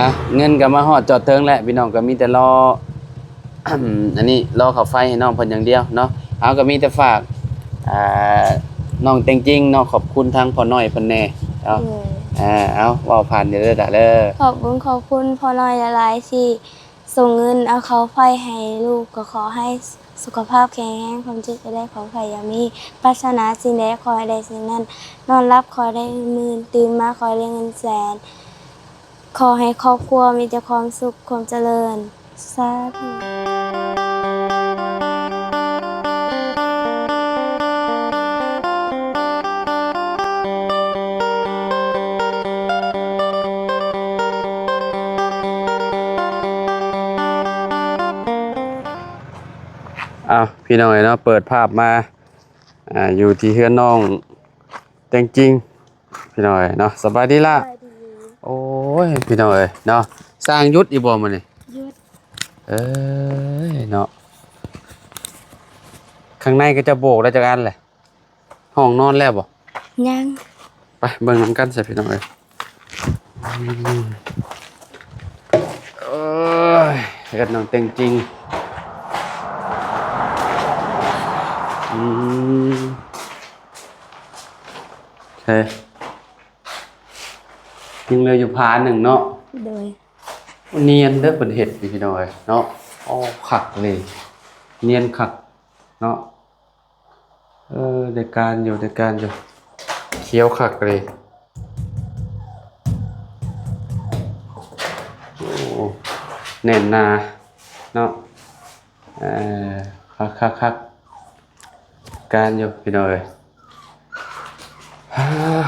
ອ່ະ ເງິນກໍມາຮອດຈອດເຖິງແລ້ວ ພີ່ນ້ອງກໍມີແຕ່ລໍ ອັນນີ້ລໍຄ່າໄຟໃຫ້ນ້ອງເພິ່ນຢ່າງດຽວເນາະ. ເຮົາກໍມີແຕ່ຝາກ ອ່າ ນ້ອງເຕັງຈິງເນາະ ຂອບຄຸນທາງພໍ່ນ້ອຍເພິ່ນແດ່ເນາະ. ໂດຍ ອ່າ ເອົາ ເວົ້າຜ່ານເດີ ເດີ ເດີ. ຂອບບຸນຂອບຄຸນພໍ່ນ້ອຍຫຼາຍໆ ທີ່ສົ່ງເງິນເອົາເຂົ້າໄຟໃຫ້ລູກ ກໍຂໍໃຫ້ສຸຂະພາບແຂງແຮງ ຄວາມເຈັບຢ່າໄດ້ ຄວາມໄຂ້ຢ່າມີ ປາດຖະໜາສິ່ງໃດຂໍໃຫ້ໄດ້ສິ່ງນັ້ນ ນອນຫຼັບຂໍໃຫ້ໄດ້ເງິນໝື່ນ ຕື່ນມາຂໍໃຫ້ໄດ້ເງິນແສນ ຂໍໃຫ້ຄອບຄົວມີແຕ່ຄວາມສຸກຄວາມຈະເລີນ. ສາທຸ. ອ້າວ ພີ່ນ້ອງເອີຍເນາະ ເປີດພາບມາ ອ່າ ຢູ່ທີ່ເຮືອນນ້ອງແຕງຈິງ ພີ່ນ້ອງເອີຍເນາະ. ສະບາຍດີລະ? ສະບາຍດີ. ໂອ້ຍ ພີ່ນ້ອງເອີຍເນາະ ຊ່າງຢຸດອີກບໍ່ມື້ນີ້? ຢຸດ. ເອີຍເນາະ ຂ້າງໃນກໍຈະໂບກແລ້ວຈັກອັນແຫຼະ? ຫ້ອງນອນແລ້ວບໍ່? ຍັງ. ໄປເບິ່ງນຳກັນຊະ ພີ່ນ້ອງເອີຍ. ອືມ ໂອ້ຍ ເຮືອນນ້ອງແຕງຈິງ. ອືມ ເອີ ຍັງເຫຼືອຢູ່ຝາໜຶ່ງເນາະ. ໂດຍ. ນຽນເດີເພິ່ນເຮັດນີ້ ພີ່ນ້ອງເອີຍເນາະ. ໂອ້ ຄັກເລີຍ ນຽນຄັກເນາະ. ເອີ ໄດ້ການຢູ່ ໄດ້ການຢູ່ ຂຽວຄັກເລີຍ. ໂອ້ ແໜ້ນໜາເນາະ. ເອີ ຄັກໆໆ ການຢູ່ ພີ່ນ້ອງເອີຍ.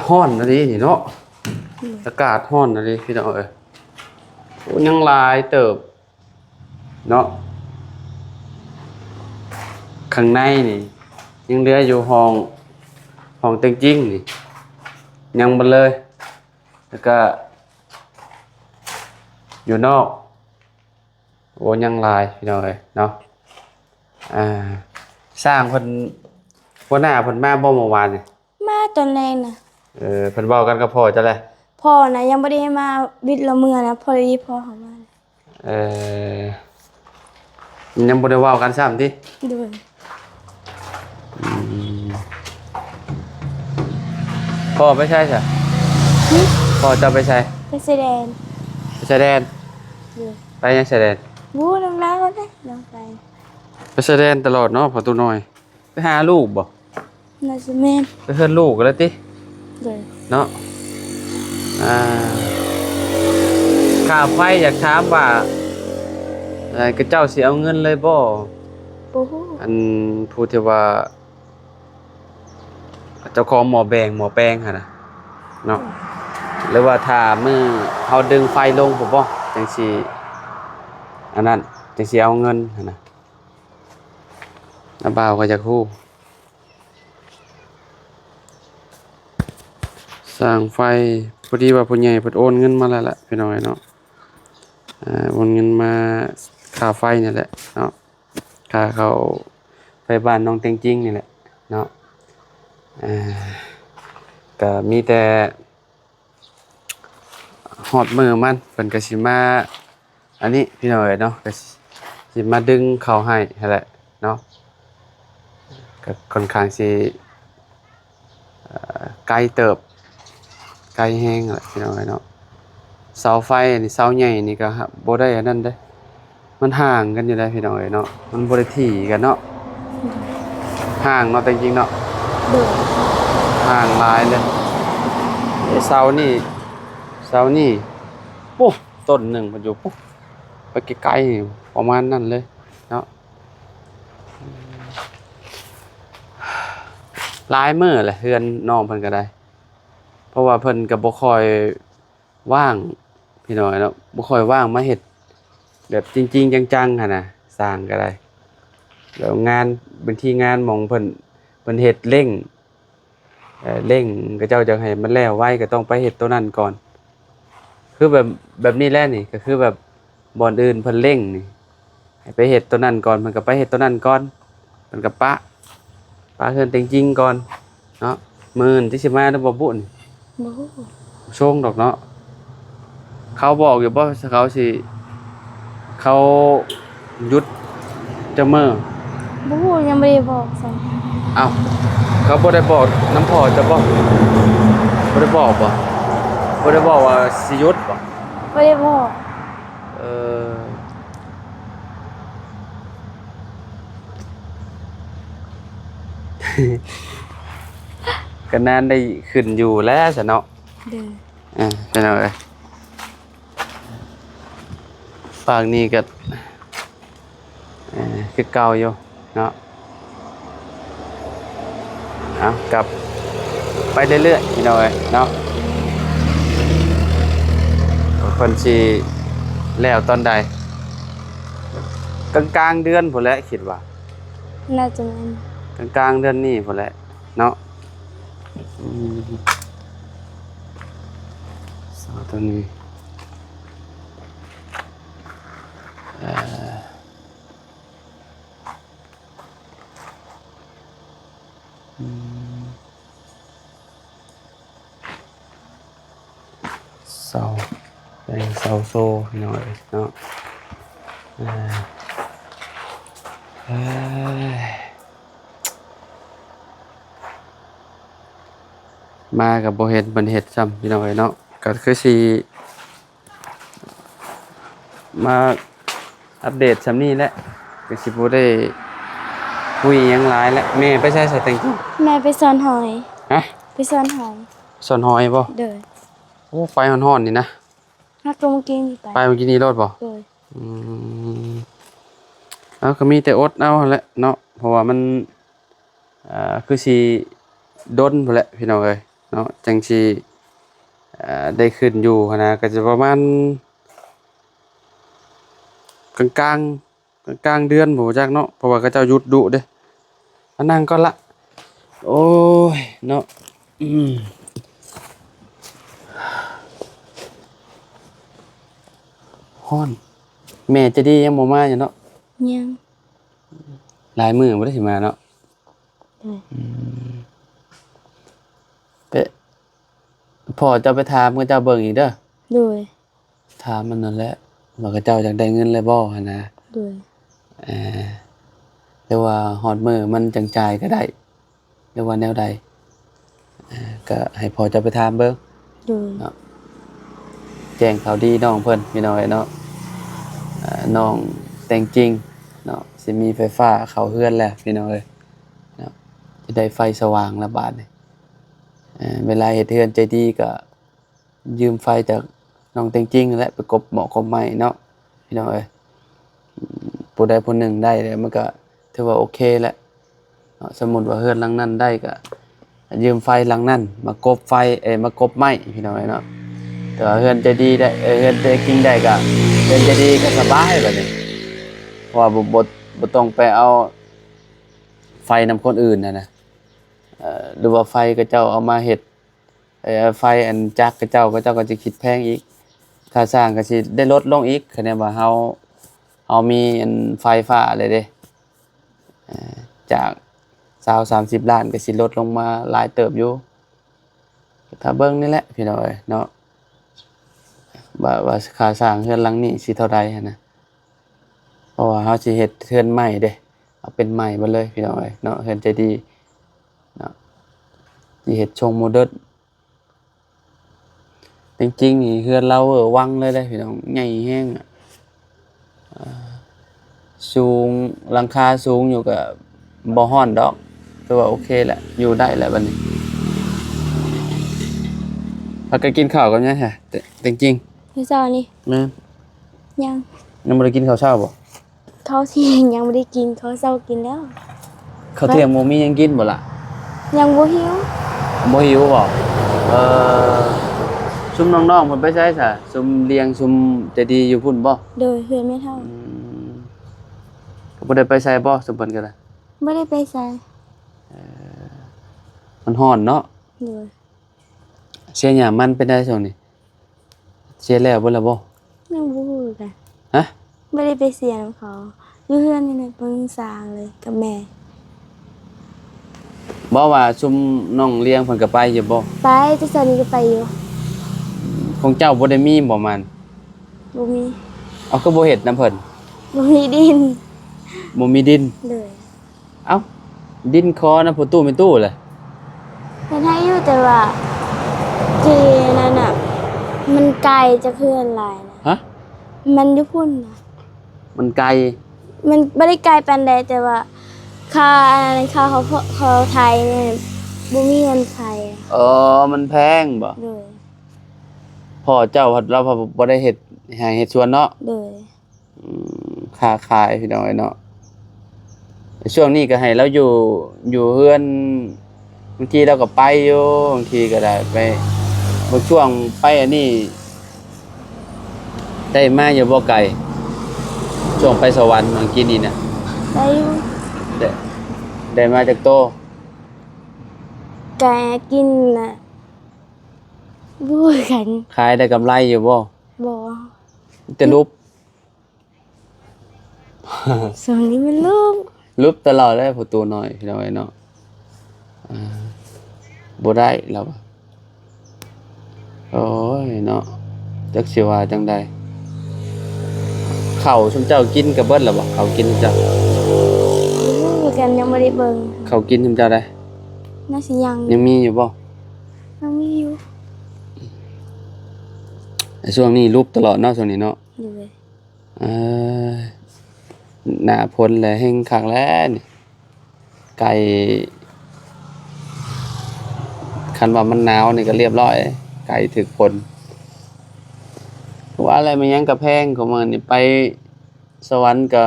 ຮ້ອນອີ່ຫຼີນີ້ເນາະ. ອືມ ອາກາດຮ້ອນອີ່ຫຼີ ພີ່ນ້ອງເອີຍ. ໂອ້ ຍັງຫຼາຍເຕີບເນາະ. ຂ້າງໃນນີ້ຍັງເຫຼືອຢູ່ຫ້ອງ ຫ້ອງແຕງຈິງນີ້ ຍັງບໍ່ເລີຍ. ແລ້ວກະຢູ່ນອກ ໂອ້ ຍັງຫຼາຍ ພີ່ນ້ອງເອີຍເນາະ. ອ່າ ຊ່າງເພິ່ນ ຫົວໜ້າເພິ່ນມາບໍ່ມື້ວານນີ້? ມາຕອນແລງນະ. ເອີ ເພິ່ນເວົ້າກັນກັບພໍ່ເຈົ້າແລ້ວ? ພໍ່ນະຍັງບໍ່ໄດ້ໃຫ້ມາ ວິດລະເມືອນະ ພໍດີພໍ່ເຮົາມາ. ເອີ ຍັງບໍ່ໄດ້ເວົ້າກັນຊ້ຳຕິ? ໂດຍ. ອືມ ພໍ່ໄປໃສຊະ? ຫຶ? ພໍ່ເຈົ້າໄປໃສ? ໄປຊາຍແດນ. ໄປຊາຍແດນ? ໂດຍ. ໄປຫຍັງຊາຍແດນ? ບໍ່ ນຳລາວເດ້ ລາວໄປ ໄປຊາຍແດນຕະຫຼອດເນາະ ພໍ່ຕູ້ນ້ອຍ. ໄປຫາລູກບໍ່? ໜ້າຈະແມ່ນ. ໄປເຮືອນລູກແລ້ວຕິ? ໂດຍ. ເນາະ ອ່າ ຄ່າໄຟ ຢາກຖາມວ່າ ເອີ ເຂົາເຈົ້າຊິເອົາເງິນເລີຍບໍ່? ບໍ່ຮູ້. ອັນຜູ້ທີ່ວ່າ ເຈົ້າຂອງໝໍ້ແບງ ໝໍ້ແປງຫັ້ນນະເນາະ ອືມ ຫຼືວ່າຖ້າມື້ເຮົາດຶງໄຟລົງພຸ້ນບໍ່ ຈັ່ງຊິ ອັນນັ້ນ ຈັ່ງຊິເອົາເງິນຫັ້ນນະ. ນ້າບ່າວກໍຢາກຮູ້ ຊ່າງໄຟ ພໍດີວ່າຜູ້ໃຫຍ່ເພິ່ນໂອນເງິນມາແລ້ວລະ ພີ່ນ້ອງເອີຍເນາະ. ອ່າ ໂອນເງິນມາຄ່າໄຟນີ້ແຫຼະເນາະ ຄ່າເຂົ້າໄຟບ້ານນ້ອງແຕງຈິງນີ້ແຫຼະເນາະ. ອ່າ ກໍມີແຕ່ ຮອດມື້ມັນ ເພິ່ນກໍຊິມາ ອັນນີ້ ພີ່ນ້ອງເອີຍເນາະ ກໍຊິມາດຶງເຂົ້າໃຫ້ຫັ້ນແຫຼະເນາະ. ກໍຄ່ອນຂ້າງຊິ ເອີ ໄກເຕີບ ໄກແຮງແຫຼະ ພີ່ນ້ອງເອີຍເນາະ. ເສົາໄຟນີ້ ເສົາໃຫຍ່ນີ້ກໍບໍ່ໄດ້ອັນນັ້ນເດ້ ມັນຫ່າງກັນຢູ່ໃດ໋ ພີ່ນ້ອງເອີຍເນາະ ມັນບໍ່ໄດ້ຖີ່ກັນເນາະ. ໂດຍ. ຫ່າງເນາະ ແຕ່ຈິງເນາະ. ໂດຍ. ຫ່າງຫຼາຍເລີຍ. ເສົານີ້ ເສົານີ້ ໂອ້ ຕົ້ນໜຶ່ງເພິ່ນຢູ່ ໂອ້ ໄປໄກໆ ປະມານນັ້ນເລີຍເນາະ. ຫຼາຍມື້ແຫຼະ ເຮືອນນ້ອງເພິ່ນກໍໄດ້ ເພາະວ່າເພິ່ນກໍບໍ່ຄ່ອຍ ວ່າງ ພີ່ນ້ອງເນາະ ບໍ່ຄ່ອຍວ່າງມາເຮັດແບບຈິງໆ ຈັງໆ ຫັ້ນນະ ສ້າງກໍໄດ້. ແລ້ວງານ ບາງທີງານໝ່ອງເພິ່ນ ເພິ່ນເຮັດເລັ່ງ ເອີ ເລັ່ງ ເຂົາເຈົ້າຢາກໃຫ້ມັນແລ້ວໄວ ກໍຕ້ອງໄປເຮັດໂຕນັ້ນກ່ອນ. ຄືແບບ ແບບນີ້ແຫຼະນີ້ ກໍຄືແບບ ບ່ອນອື່ນເພິ່ນເລັ່ງນີ້ ໃຫ້ໄປເຮັດໂຕນັ້ນກ່ອນ ເພິ່ນກໍໄປເຮັດໂຕນັ້ນກ່ອນ ເພິ່ນກໍປະ ປະເຮືອນແຕງຈິງກ່ອນເນາະ. ມື້ອື່ນຕິຊິມາຫຼືບໍ່ບຸນີ້? ບໍ່ຮູ້ ບໍ່ຊົງດອກເນາະ. ເຂົາບອກຢູ່ບໍ່ ເຂົາຊິ ເຂົາຢຸດຈັກມື້? ບໍ່ຮູ້ ຍັງບໍ່ໄດ້ບອກຊ້ຳ. ເອົ້າ ເຂົາບໍ່ໄດ້ບອກນຳພໍ່ເຈົ້າບໍ່? ບໍ່ໄດ້ບອກບໍ່? ບໍ່ໄດ້ບອກວ່າຊິຢຸດບໍ່? ບໍ່ໄດ້ບອກ. ເອີ ກໍນານໄດ້ຂຶ້ນຢູ່ແລ້ວຊະເນາະ. ໂດຍ. ອ່າ ພີ່ນ້ອງເອີຍ ຟາກນີ້ກໍ ເອີ ຄືເກົ່າຢູ່ເນາະ. ເອົາ ກັບໄປເລື້ອຍໆ ພີ່ນ້ອງເອີຍເນາະ ວ່າເພິ່ນຊິແລ້ວຕອນໃດ. ກາງໆເດືອນພຸ້ນແຫຼະ ຄິດວ່າ ໜ້າຈະແມ່ນກາງໆເດືອນນີ້ພຸ້ນແຫຼະເນາະ. ອືມ ເສົາຕົວນີ້ ເອີ ອືມ ເສົາ ເປັນເສົາໂຊ ພີ່ນ້ອງເອີຍເນາະ. ເອີ ເອີຍ ມາກໍບໍ່ເຫັນເພິ່ນເຮັດຊ້ຳ ພີ່ນ້ອງເອີຍເນາະ. ກໍຄືຊິ ມາອັບເດດຊ່ຳນີ້ແຫຼະ ກໍຊິບໍ່ໄດ້ຄຸຍຫຍັງຫຼາຍແຫຼະ. ແມ່ໄປໃສສະແຕງ? ແມ່ໄປສອນຫອຍ. ຮະ? ໄປສອນຫອຍ. ສອນຫອຍບໍ່? ໂດຍ. ໂອ້ ໄປຮ້ອນໆນີ້ນະ. ຮັກຕົວມື້ກີ້ນີ້ໄປ. ໄປມື້ກີ້ນີ້ໂລດບໍ່? ໂດຍ. ອືມ ເອົາ ກໍມີແຕ່ອົດເອົາຫັ້ນແຫຼະເນາະ ເພາະວ່າມັນ ອ່າ ຄືຊິດົນພຸ້ນແຫຼະ ພີ່ນ້ອງເອີຍເນາະ ຈັ່ງຊິ ອ່າ ໄດ້ຂຶ້ນຢູ່ຫັ້ນນະ. ກໍຈະປະມານກາງໆ ກາງໆເດືອນ ບໍ່ຮູ້ຈັກເນາະ ເພາະວ່າເຂົາເຈົ້າຢຸດດຸເດ້. ມານັ່ງກ່ອນລະ. ໂອ້ຍເນາະ ອືມ ຮ້ອນ. ແມ່ໃຈດີຍັງບໍ່ມາຢູ່ເນາະ? ຍັງ. ຫຼາຍມື້ບໍ່ໄດ້ຊິມາເນາະ. ອືມ ອືມ ເປະ ພໍ່ເຈົ້າໄປຖາມເຂົາເຈົ້າເບິ່ງອີກເດີ. ໂດຍ. ຖາມມັນນັ້ນແຫຼະ ວ່າເຂົາເຈົ້າຢາກໄດ້ເງິນແລ້ວບໍ່ຫັ້ນນະ. ໂດຍ. ເອີ ຫຼືວ່າຮອດມື້ມັນຈັ່ງຈ່າຍກໍໄດ້ ຫຼືວ່າແນວໃດ ເອີ ກໍໃຫ້ພໍ່ເຈົ້າໄປຖາມເບິ່ງ. ໂດຍ. ເນາະ ແຈ້ງຂ່າວດີນ້ອງເພິ່ນ ພີ່ນ້ອງເອີຍເນາະ. ເອີ ນ້ອງແຕງຈິງເນາະ ຊິມີໄຟຟ້າເຂົ້າເຮືອນແລ້ວ ພີ່ນ້ອງເອີຍເນາະ ຈະໄດ້ໄຟສະຫວ່າງແລ້ວບາດນີ້. ເອີ ເວລາເຮັດເຮືອນໃຈດີກໍ ຢືມໄຟຈາກນ້ອງແຕງຈິງນັ້ນແຫຼະ ໄປກົບໝໍ້ກົບໄມ້ເນາະ ພີ່ນ້ອງເອີຍ. ຜູ້ໃດຜູ້ໜຶ່ງໄດ້ແລ້ວ ມັນກໍຖືວ່າໂອເຄແຫຼະເນາະ. ສົມມຸດວ່າເຮືອນຫຼັງນັ້ນໄດ້ ກໍຢືມໄຟຫຼັງນັ້ນມາກົບໄຟ ເອີ ມາກົບໄມ້ ພີ່ນ້ອງເອີຍເນາະ. ແຕ່ວ່າເຮືອນໃຈດີໄດ້ ເອີ ເຮືອນແຕງຈິງໄດ້ ກໍເຮືອນໃຈດີກໍສະບາຍບາດນີ້ ເພາະວ່າບໍ່ ບໍ່ ບໍ່ຕ້ອງໄປເອົາໄຟນຳຄົນອື່ນຫັ້ນນະ ເອີ ຫຼືວ່າໄຟເຂົາເຈົ້າເອົາມາເຮັດ ເອີ ໄຟອັນຈັກເຂົາເຈົ້າ ເຂົາເຈົ້າກໍຈະຄິດແພງອີກ. ຄ່າສ້າງກໍຊິໄດ້ລົດລົງອີກ ຄະແນນວ່າເຮົາ ເຮົາມີອັນໄຟຟ້າແລ້ວເດ້. ເອີ ຈາກຊາວສາມສິບລ້ານ ກໍຊິລົດລົງມາຫຼາຍເຕີບຢູ່. ຖ້າເບິ່ງນີ້ແຫຼະ ພີ່ນ້ອງເອີຍເນາະ ວ່າ ວ່າຄ່າສ້າງເຮືອນຫຼັງນີ້ຊິເທົ່າໃດຫັ້ນນະ. ເພາະວ່າເຮົາຊິເຮັດເຮືອນໃໝ່ເດ້ ເອົາເປັນໃໝ່ໝົດເລີຍ ພີ່ນ້ອງເອີຍເນາະ ເຮືອນໃຈດີເນາະ ຊິເຮັດຊົງໂມເດີນ. ແຕງຈິງນີ້ເຮືອນລາວເວີວັງເລີຍເດ້ ພີ່ນ້ອງ ໃຫຍ່ແຮງອະ. ເອີ ສູງ ຫຼັງຄາສູງຢູ່ກໍບໍ່ຮ້ອນດອກ ຖືວ່າໂອເຄແຫຼະ ຢູ່ໄດ້ແຫຼະບັດນີ້. ພາກັນກິນເຂົ້າກັບຫຍັງຫະ ແຕງຈິງ? ມື້ເຊົ້ານີ້? ແມ່ນ. ຍັງ. ຍັງບໍ່ໄດ້ກິນເຂົ້າເຊົ້າບໍ່? ເຂົ້າທ່ຽງຍັງບໍ່ໄດ້ກິນ ເຂົ້າເຊົ້າກິນແລ້ວ. ເຂົ້າທ່ຽງບໍ່ມີຫຍັງກິນບໍ່ລະ? ຍັງບໍ່ຫິວ. ບໍ່ຫິວບໍ່? ເອີ ຊຸມນ້ອງໆເພິ່ນໄປໃສຊະ? ຊຸມລ້ຽງ ຊຸມໃຈດີຢູ່ພຸ້ນບໍ່? ໂດຍ ເຮືອນແມ່ເຖົ້າ. ອືມ ກໍບໍ່ໄດ້ໄປໃສບໍ່ ຊຸມເພິ່ນກໍໄດ້? ບໍ່ໄດ້ໄປໃສ. ເອີ ມັນຮ້ອນເນາະ? ໂດຍ. ເສຍຫຍ້າມັນເປັນໃດຊ່ວງນີ້? ເສຍແລ້ວເບິດແລ້ວບໍ່? ຍັງບໍ່ຮູ້ຄືກັນ. ຮະ? ບໍ່ໄດ້ໄປເສຍນຳເຂົາ ຢູ່ເຮືອນນີ້ແຫຼະ ເບິ່ງຊ່າງເລີຍກັບແມ່. ບໍ່ວ່າຊຸມນ້ອງລ້ຽງເພິ່ນກໍໄປຢູ່ບໍ່? ໄປ ແຕ່ເຊົ້ານີ້ກໍໄປຢູ່. ຂອງເຈົ້າບໍ່ໄດ້ມີບໍ່ມັນ? ບໍ່ມີ. ເອົາ ຄືບໍ່ເຮັດນຳເພິ່ນ? ບໍ່ມີດິນ. ບໍ່ມີດິນ? ໂດຍ. ເອົ້າ ດິນຂໍນຳພໍ່ຕູ້ແມ່ຕູ້ແຫຼະ. ເພິ່ນໃຫ້ຢູ່ ແຕ່ວ່າທີ່ນັ້ນນະ ມັນໄກຈາກເຮືອນຫຼາຍນະ. ຮະ? ມັນຢູ່ພຸ້ນນະ. ມັນໄກ? ມັນບໍ່ໄດ້ໄກປານໃດ ແຕ່ວ່າຄ່າອັນນັ້ນ ຄ່າເຂົາ ເຂົາໄຖນີ້ ບໍ່ມີເງິນໄຖ. ອໍ ມັນແພງບໍ? ໂດຍ. ພໍ່ເຈົ້າພັດ ລາວພັດບໍ່ໄດ້ເຮັດໄຮ່ເຮັດສວນເນາະ? ໂດຍ. ອືມ ຄ້າຂາຍພີ່ນ້ອງເອີຍເນາະ. ຊ່ວງນີ້ກໍໃຫ້ລາວຢູ່ ຢູ່ເຮືອນ ບາງທີລາວກໍໄປຢູ່ ບາງທີກໍໄດ້ໄປ. ບາງຊ່ວງໄປອັນນີ້ ໄດ້ມາຢູ່ບໍ່ໄກ່? ຊ່ວງໄປສະຫວັນເມື່ອກີ້ນີ້ນະ. ໄດ້ຢູ່. ໄດ້ ໄດ້ມາຈັກໂຕ? ກະກິນນະ ບໍ່ຄືກັນ. ຂາຍໄດ້ກຳໄລຢູ່ບໍ່? ບໍ່. ແຕ່ຫຼຸບ. ຊ່ວງນີ້ມັນຫຼຸບ ຫຼຸບຕະຫຼອດເລີຍ ພໍ່ຕູ້ນ້ອຍ ພີ່ນ້ອງເອີຍເນາະ. ອ່າ ບໍ່ໄດ້ລາວວ່າ. ໂອ້ຍເນາະ ຈັກຊິວ່າຈັ່ງໃດ. ເຂົ້າຊຸມເຈົ້າກິນກະເບິດແລ້ວບໍ່? ເຂົ້າກິນຊຸມເຈົ້າ ບໍ່ຮູ້ຄືກັນ ຍັງບໍ່ໄດ້ເບິ່ງ. ເຂົ້າກິນຊຸມເຈົ້າໃດ? ໜ້າຊິຍັງ. ຍັງມີຢູ່ບໍ່? ຍັງມີຢູ່. ຊ່ວງນີ້ຫຼຸບຕະຫຼອດເນາະ ຊ່ວງນີ້ເນາະ. ໂດຍ. ເອີ ໜ້າຝົນແຫຼະ ແຮ່ງຄັກແຫຼະນີ້ ໄກ່ ຄັນວ່າມັນໜາວນີ້ກໍລຽບຮ້ອຍ ໄກ່ຖືກຝົນ. ວ່າແລ້ວ ແມ່ນຫຍັງກະແພງ ຂອງມັນນີ້ ໄປສະຫວັນກໍ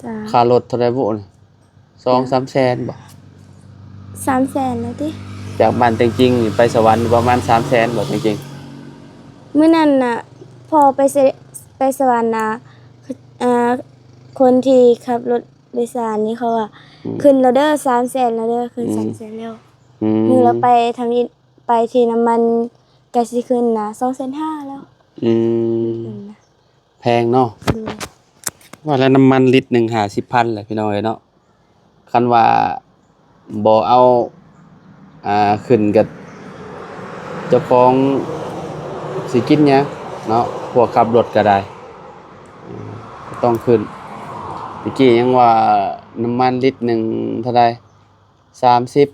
ສາມ ຄ່າລົດເທົ່າໃດບຸນີ້? ສອງສາມແສນບໍ? ສາມແສນແລ້ວຕິ. ຈາກບ້ານແຕງຈິງນີ້ໄປສະຫວັນປະມານສາມແສນບໍແຕງຈິງ? ມື້ນັ້ນນະ ພໍ່ໄປ ໄປສະຫວັນນະ ເອີ ຄົນທີ່ຂັບລົດໂດຍສານນີ້ເຂົາວ່າ ອືມ ຂຶ້ນແລ້ວເດີ ສາມແສນແລ້ວເດີ ຂຶ້ນ ອືມ ສາມແສນແລ້ວ. ອືມ ມື້ລາວໄປທຳອິດ ໄປທີ່ນ້ຳມັນກະຊິຂຶ້ນນະ ສອງແສນຫ້າແລ້ວ. ອືມ ຂຶ້ນນະ. ແພງເນາະ. ໂດຍ. ວ່າແລ້ວ ນ້ຳມັນລິດໜຶ່ງຫ້າສິບພັນແຫຼະ ພີ່ນ້ອງເອີຍເນາະ. ຄັນວ່າບໍ່ເອົາ ອ່າ ຂຶ້ນກະ ເຈົ້າຂອງຊິກິນຫຍັງເນາະ ພວກຂັບລົດກະໄດ້ ອືມ ກໍຕ້ອງຂຶ້ນ. ຕະກີ້ຍັງວ່ານ້ຳມັນລິດໜຶ່ງເທົ່າໃດ? ສາມສິບ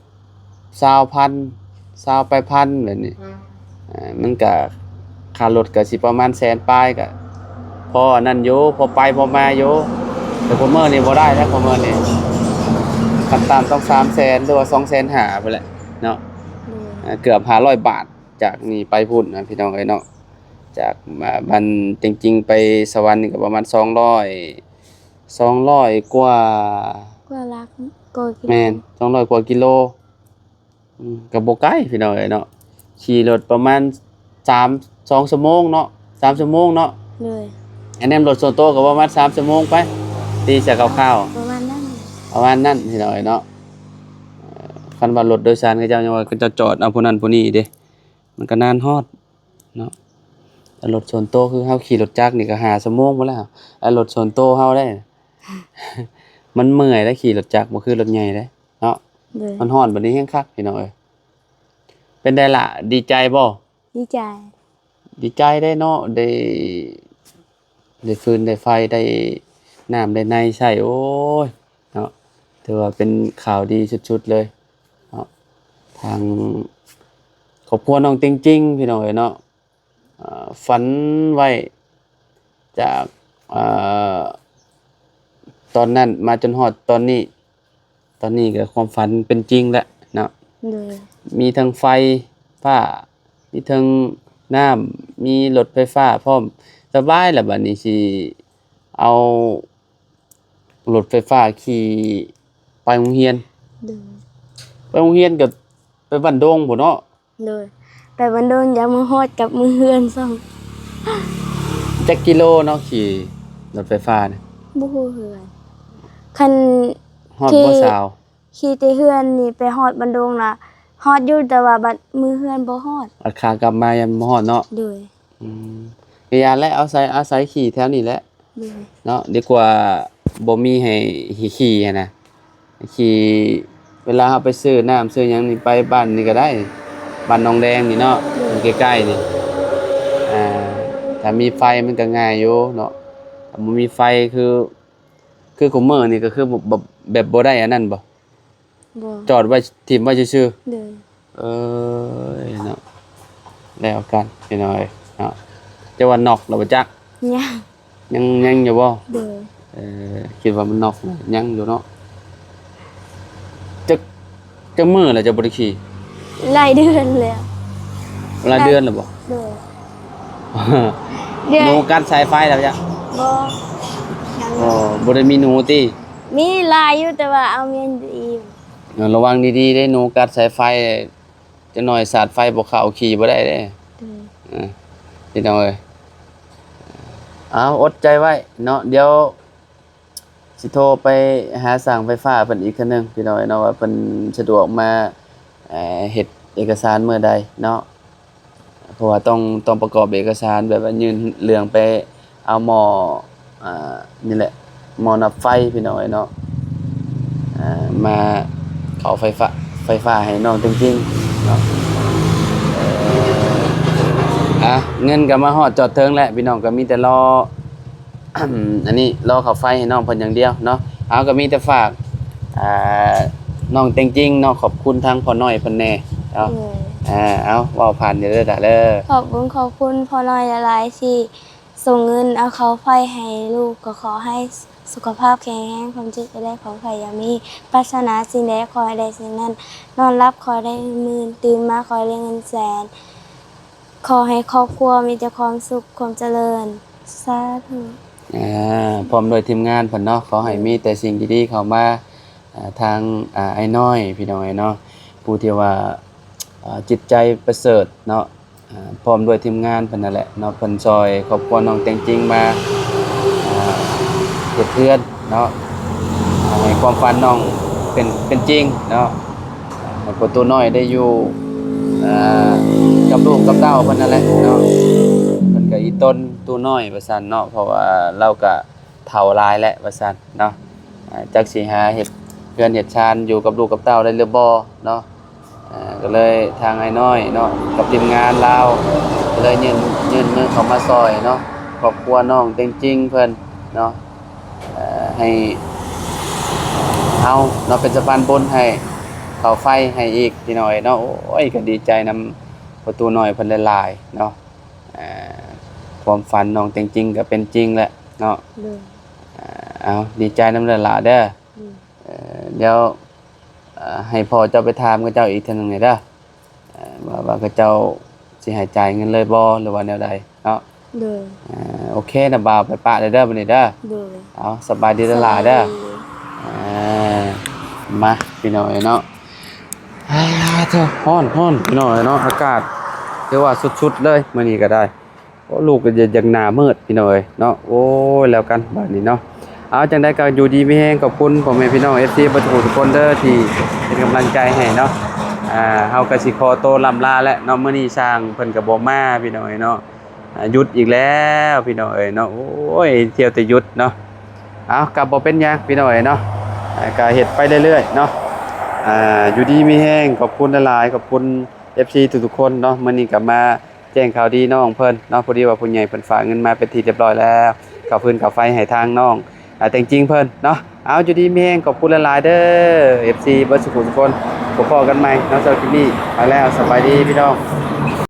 ຊາວພັນ ຊາວປາຍພັນແບບນີ້. ອ່າ ມັນກະ ຄ່າລົດກະຊິປະມານແສນປາຍ ກະພໍອັນນັ້ນຢູ່ ພໍໄປພໍມາຢູ່. ແຕ່ຄຸມື້ນີ້ບໍ່ໄດ້ແລ້ວ ຄຸມື້ນີ້ ຂັ້ນຕ່ຳຕ້ອງສາມແສນ ຫຼືວ່າສອງແສນຫ້າພຸ້ນແຫຼະເນາະ. ໂດຍ. ອ່າ ເກືອບຫ້າຮ້ອຍບາດ ຈາກນີ້ໄປພຸ້ນນະ ພີ່ນ້ອງເອີຍເນາະ. ຈາກ ອ່າ ບ້ານແຕງຈິງໄປສະຫວັນນີ້ກະປະມານສອງຮ້ອຍ ສອງຮ້ອຍກວ່າ ກວ່າຫຼັກ ກວ່າກິໂລ. ແມ່ນ ສອງຮ້ອຍກວ່າກິໂລ. ອືມ ກະບໍ່ໄກພີ່ນ້ອງເອີຍເນາະ ຂີ່ລົດປະມານສາມ ສອງຊົ່ວໂມງເນາະ ສາມຊົ່ວໂມງເນາະ. ໂດຍ. ອັນນັ້ນລົດສ່ວນໂຕກະປະມານສາມຊົ່ວໂມງໄປ ຕີໃສ່ຄ່າວໆ ປະມານນັ້ນ ປະມານນັ້ນພີ່ນ້ອງເອີຍເນາະ. ເອີ ຄັນວ່າລົດໂດຍສານເຂົາເຈົ້າ ຍັງວ່າເຂົາເຈົ້າຈອດເອົາຜູ້ນັ້ນຜູ້ນີ້ເດ້ ມັນກະນານຮອດເນາະ. ແຕ່ລົດສ່ວນໂຕຄືເຮົາຂີ່ລົດຈັກນີ້ກະຫ້າຊົ່ວໂມງພຸ້ນແລ້ວ. ແລະລົດສ່ວນໂຕເຮົາເດ້ ມັນເມື່ອຍເດ້ ຂີ່ລົດຈັກ ບໍ່ຄືລົດໃຫຍ່ເດ້. ເນາະ. ໂດຍ. ມັນຮ້ອນບາດນີ້ແຮງຄັກພີ່ນ້ອງເອີຍ. ເປັນໃດລະ ດີໃຈບໍ່? ດີໃຈ. ດີໃຈເດ້ເນາະ ໄດ້ ໄດ້ຟືນໄດ້ໄຟ ໄດ້ນ້ຳໄດ້ໃນໃຊ້ ໂອ້ຍ ເນາະ ຖືວ່າເປັນຂ່າວດີສຸດໆເລີຍເນາະ. ທາງຄອບຄົວນ້ອງຕິງຈິງ ພີ່ນ້ອງເອີຍເນາະ ອ່າ ຝັນໄວ້ຈາກ ອ່າ ຕອນນັ້ນມາຈົນຮອດຕອນນີ້ ຕອນນີ້ກໍຄວາມຝັນເປັນຈິງແລ້ວເນາະ. ໂດຍ. ມີທັງໄຟຟ້າ ມີທັງນ້ຳ ມີລົດໄຟຟ້າພ້ອມ ສະບາຍລະ ບາດນີ້ຊິເອົາລົດໄຟຟ້າຂີ່ໄປໂຮງຮຽນ. ໂດຍ. ໄປໂຮງຮຽນກໍໄປບ້ານດົງພຸ້ນເນາະ. ໂດຍ. ໄປບ້ານດົງ ຢາກມາຮອດກັບມືເຮືອນຊ້ຳ. ຈັກກິໂລເນາະ ຂີ່ລົດໄຟຟ້ານະ? ບໍ່ຮູ້ຄືກັນ. ຄັນຮອດບໍ່ຊາວ? ຂີ່ແຕ່ເຮືອນນີ້ໄປຮອດບ້ານດົງນະ ຮອດຢູ່ ແຕ່ວ່າບັດມືເຮືອນບໍ່ຮອດ. ອັດຂາກັບມາຍັງບໍ່ຮອດເນາະ. ໂດຍ. ອືມ ກະຢ່າແຫຼະ ອາໄສ ອາໄສຂີ່ແຖວນີ້ແຫຼະ. ໂດຍ. ເນາະ ດີກວ່າບໍ່ມີໃຫ້ ໃຫ້ຂີ່ຫັ້ນນະ. ຂີ່ ເວລາເຮົາໄປຊື້ນ້ຳຊື້ຫຍັງນີ້ ໄປບ້ານນີ້ກະໄດ້ ບ້ານໜອງແດງນີ້ເນາະ. ໂດຍ. ມັນໃກ້ໆນີ້ ອ່າ ຖ້າມີໄຟມັນກໍງ່າຍຢູ່ເນາະ ຖ້າບໍ່ມີໄຟຄື ຄືຄຸມື້ນີ້ກໍຄືແບບ ແບບບໍ່ໄດ້ອັນນັ້ນບໍ່? ບໍ່ ຈອດໄວ້ ຖິ້ມໄວ້ຊື່ໆ? ໂດຍ ເອີຍເນາະ ແລ້ວກັນພີ່ນ້ອງເອີຍເນາະ ຈະວ່ານັອກແລ້ວບໍ່ຈັກ? ຍັງ ຍັງ ຍັງຢູ່ບໍ່? ໂດຍ ເອີ ຄິດວ່າມັນນັອກ ຍັງຢູ່ເນາະ ຈັກ ຈັກມື້ແລ້ວເຈົ້າບໍ່ໄດ້ຂີ່? ຫຼາຍເດືອນແລ້ວ ຫຼາຍເດືອນແລ້ວບໍ່? ໂດຍ ເດືອນ ໜູກັດສາຍໄຟແລ້ວຈ້ະ? ບໍ່ ຍັງ ອໍ ບໍ່ໄດ້ມີໜູຕິ? ມີຫຼາຍຢູ່ ແຕ່ວ່າເອົາເມຍນອີກ ເອີ ລະວັງດີໆເດ້ ໜູກັດສາຍໄຟ ຈັກໜ່ອຍສາດໄຟບໍ່ເຂົ້າ ຂີ່ບໍ່ໄດ້ເດ້ ໂດຍ ເອີ ພີ່ນ້ອງເອີຍ ເອົາ ອົດໃຈໄວ້ເນາະ ດຽວ ຊິໂທໄປຫາຊ່າງໄຟຟ້າເພິ່ນອີກເທື່ອໜຶ່ງ ພີ່ນ້ອງເນາະ ວ່າເພິ່ນສະດວກມາ ເອີ ເຮັດເອກະສານມື້ໃດເນາະ ເພາະວ່າຕ້ອງ ຕ້ອງປະກອບເອກະສານ ແບບວ່າຍື່ນເລື່ອງໄປເອົາໝໍ້ ອ່າ ນີ້ແຫຼະ ໝໍ້ນັບໄຟ ພີ່ນ້ອງເນາະ ອ່າ ມາເຂົ້າໄຟຟ້າ ໄຟຟ້າໃຫ້ນ້ອງເຕັງຈິງເນາະ ເອີ ອ່າ ເງິນກໍມາຮອດຈອດເຖິງແລ້ວ ພີ່ນ້ອງ ກໍມີແຕ່ລໍ ອັນນີ້ລໍເຂົ້າໄຟໃຫ້ນ້ອງເພິ່ນຢ່າງດຽວເນາະ ເຮົາກໍມີແຕ່ຝາກ ອ່າ ນ້ອງເຕັງຈິງເນາະ ຂອບຄຸນທາງພໍ່ນ້ອຍເພິ່ນແດ່ເນາະ ໂດຍ ອ່າ ເອົາ ເວົ້າຜ່ານເດີຫຼ້າເດີ ຂອບຄຸນ ຂອບຄຸນພໍ່ນ້ອຍຫຼາຍໆ ທີ່ສົ່ງເງິນເອົາເຂົ້າໄຟໃຫ້ລູກ ກໍຂໍໃຫ້ສຸຂະພາບແຂງແຮງ ຄວາມເຈັບຢ່າໄດ້ ຄວາມໄຂ້ຢ່າມີ ປາດຖະໜາສິ່ງໃດຂໍໃຫ້ໄດ້ສິ່ງນັ້ນ ນອນຫຼັບຂໍໃຫ້ໝື່ນ ຕື່ນມາຂໍໃຫ້ໄດ້ເງິນແສນ ຂໍໃຫ້ຄອບຄົວມີແຕ່ຄວາມສຸກຄວາມຈະເລີນ ສາທຸ ອ່າ ພ້ອມດ້ວຍທີມງານເພິ່ນເນາະ ຂໍໃຫ້ມີແຕ່ສິ່ງດີໆເຂົ້າມາ ອ່າ ທາງ ອ່າ ອ້າຍນ້ອຍ ພີ່ນ້ອງເອີຍເນາະ ຜູ້ທີ່ວ່າ ອ່າ ຈິດໃຈປະເສີດເນາະ ອ່າ ພ້ອມດ້ວຍທີມງານເພິ່ນນັ້ນແຫຼະເນາະ ເພິ່ນຊ່ອຍຄອບຄົວນ້ອງເຕັງຈິງມາ ອ່າ ເຮັດເຮືອນເນາະ ໃຫ້ຄວາມຝັນນ້ອງເປັນ ເປັນຈິງເນາະ ໃຫ້ພໍ່ຕູ້ນ້ອຍໄດ້ຢູ່ ອ່າ ກັບລູກກັບເຕົ້າເພິ່ນນັ້ນແຫຼະເນາະ ເພິ່ນກໍອີ່ຕົນຕູ້ນ້ອຍວ່າຊັ້ນເນາະ ເພາະວ່າລາວກໍເຖົ້າຫຼາຍແລ້ວວ່າຊັ້ນເນາະ ອ່າ ຈັກຊິຫາເຮັດເຮືອນເຮັດຊານຢູ່ກັບລູກກັບເຕົ້າໄດ້ຫຼືບໍ່ເນາະ ອ່າ ກໍເລີຍທາງອ້າຍນ້ອຍເນາະ ກັບທີມງານລາວ ກໍເລີຍຍື່ນ ຍື່ນມືເຂົ້າມາຊ່ອຍເນາະ ຄອບຄົວນ້ອງເຕັງຈິງເພິ່ນເນາະ ເອີ ໃຫ້ເຮົາເນາະ ເປັນສະພານບຸນໃຫ້ເຂົ້າໄຟໃຫ້ອີກ ພີ່ນ້ອງເອີຍເນາະ ໂອ້ຍ ກໍດີໃຈນຳພໍ່ຕູ້ນ້ອຍເພິ່ນຫຼາຍໆເນາະ ອ່າ ຄວາມຝັນນ້ອງເຕັງຈິງກໍເປັນຈິງແລ້ວເນາະ ໂດຍ ອ່າ ເອົາ ດີໃຈນຳຫຼາຍໆເດີ ໂດຍ ເອີ ດຽວ ອ່າ ໃຫ້ພໍ່ເຈົ້າໄປຖາມເຂົາເຈົ້າອີກເທື່ອໜຶ່ງແດ່ເດີ ເອີ ວ່າ ວ່າເຂົາເຈົ້າຊິໃຫ້ຈ່າຍເງິນເລີຍບໍ່ ຫຼືວ່າແນວໃດເນາະ ໂດຍ ອ່າ ໂອເຄນະບ່າວ ໄປປະເດີ ເດີ ບັດນີ້ເດີ ໂດຍ ເອົາ ສະບາຍດີຫຼາຍໆເດີ ສະບາຍດີ ອ່າ ມາ ພີ່ນ້ອງເອີຍເນາະ ອ່າ ໂທ້ ຮ້ອນ ຮ້ອນ ພີ່ນ້ອງເອີຍເນາະ ອາກາດຖືວ່າສຸດໆເລີຍ ມື້ນີ້ກໍໄດ້ ໂອ້ ລູກກໍຢາກ ຢາກໜ້າມືດ ພີ່ນ້ອງເອີຍເນາະ ໂອ້ຍ ແລ້ວກັນບາດນີ້ເນາະ ເອົາ ຈັ່ງໃດກໍຢູ່ດີມີແຮງ ຂອບຄຸນພໍ່ແມ່ພີ່ນ້ອງ ເອັຟຊີ ເບິດທຸກຄົນເດີ ທີ່ເປັນກຳລັງໃຈໃຫ້ເນາະ ອ່າ ເຮົາກໍຊິຂໍໂຕລ່ຳລາແລ້ວເນາະ ມື້ນີ້ຊ່າງເພິ່ນກໍບໍ່ມາ ພີ່ນ້ອງເອີຍເນາະ ອ່າ ຢຸດອີກແລ້ວ ພີ່ນ້ອງເອີຍເນາະ ໂອ້ຍ ທ່ຽວແຕ່ຢຸດເນາະ ເອົາ ກໍບໍ່ເປັນຫຍັງ ພີ່ນ້ອງເອີຍເນາະ ອ່າ ກໍເຮັດໄປເລື້ອຍໆເນາະ ອ່າ ຢູ່ດີມີແຮງ ຂອບຄຸນຫຼາຍໆ ຂອບຄຸນ ເອັຟຊີ ທຸກໆຄົນເນາະ ມື້ນີ້ກໍມາ ແຈ້ງຂ່າວດີນ້ອງເພິ່ນເນາະ ພໍດີວ່າຜູ້ໃຫຍ່ເພິ່ນຝາກເງິນມາເປັນທີ່ຮຽບຮ້ອຍແລ້ວ ຄ່າຟືນຄ່າໄຟໃຫ້ທາງນ້ອງ ອ່າ ແຕ່ງຈິງເພິ່ນເນາະ ເອົາ ຢູ່ດີມີແຮງ ຂອບຄຸນຫຼາຍໆເດີ ເອັຟຊີ ເບິດສຸຂູສຸຄົນ ພົບພໍ້ກັນໃໝ່ເນາະ ສຳລັບຄລິບນີ້ ໄປແລ້ວ ສະບາຍດີພີ່ນ້ອງ.